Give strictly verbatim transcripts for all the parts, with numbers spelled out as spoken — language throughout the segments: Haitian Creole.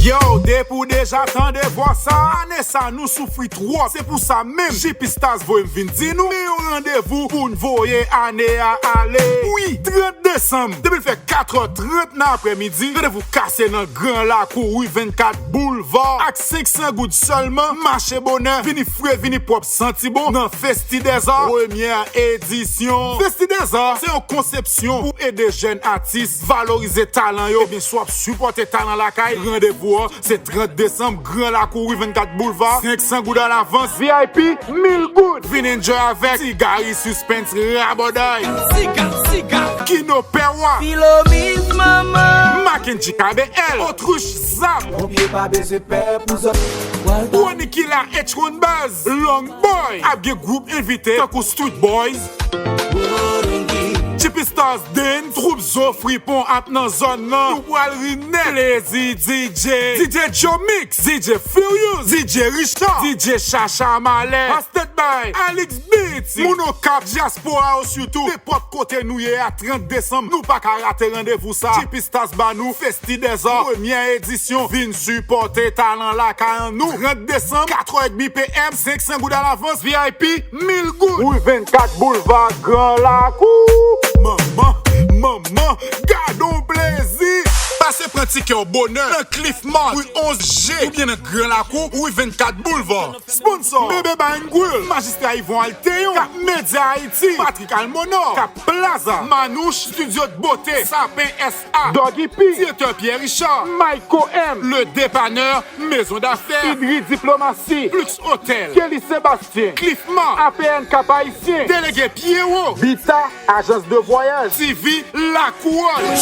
Yo, depi w deja tande vwa sa, ane sa nou soufri twòp. Se pou sa menm, J P Stars voye m vin di nou, men yon randevou pou n voye ane a ale. Wi, trant desanm, depi l fè katrè trant nan aprèmidi, randevou kase nan Gran Lakou, ri vennkat Boulevard, ak senk san goud sèlman, mache bonè, vini fre, vini pwòp, santi bon, nan Festi des Arts, premyè edisyon. Festi des Arts, se yon konsepsyon pou ede jèn atis valorize talan yo. Ebyen, si w ap sipòte talan lakay, randevou an, se trant desanm, Gran Lakou, ri vennkat Boulevard, senk san goud alavans, V I P, mil goud. Vin enjoy avèk Ti Gary Suspense, Rabòday, Siga, Siga, Kino Pèwa, Filomis, manman, Mackenji K B L, Otruch Zap, Ponpye pa bezwen pè pou zòt. Ronnie Killa, H one Buzz, Long Boy, ap gen gwoup envite tankou Street Boys, G P Stars Den, Troupe Zo Fripon ap nan zòn nan. Nou pral ri nèt. Plezi D J, D J Joe Mix, D J Furious, D J Richard, D J Chacha Malè, hosted by Alix Beats. Moun Okap, dyaspora yo sitou, nenpòt kote nou ye a, trant desanm, nou pa ka rate randevou sa. G P Stars ba nou Festi des Arts, premyè edisyon. Vin sipòte talan lakay an nou. Trant desanm, katrè edmi P M, senk san goud alavans, V I P, mil goud. Ri vennkat Boulevard, Gran Lakou. Manman, manman, gadon plezi. Pase pran tikè w bonè nan Cliff Mart, ri onz G, oubyen nan Gran Lakou, ri vennkat Boulevard. Sponsor, Bebe Bar and Grill, Majistra Yvon Altéon, Cap Media Haïti, Patrick Almonor, Cap Plaza, Manouche, Studio de Beauté, Sapin S A, Doggy P, Diretè Pierre Richard, Maïco M, Le Dépanneur, Maison d'Affaires, Idri Diplomatie, Flux Hotel, Kelly Sébastien, Cliff Mart, A P N Cap Haïtien, Délégué Pierrot, Bita, Ajans de Voyage, T V, La Couronne.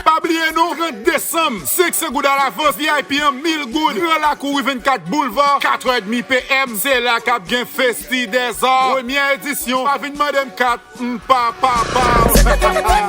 Pa bliye non, trant desanm, senk san goud alavans, V I P an mil goud, Gran Lakou, ri vennkat Boulevard, katrè edmi P M, se la k ap gen Festi des Arts, premyè edisyon. Pa vin mande m kat, m pa papa w.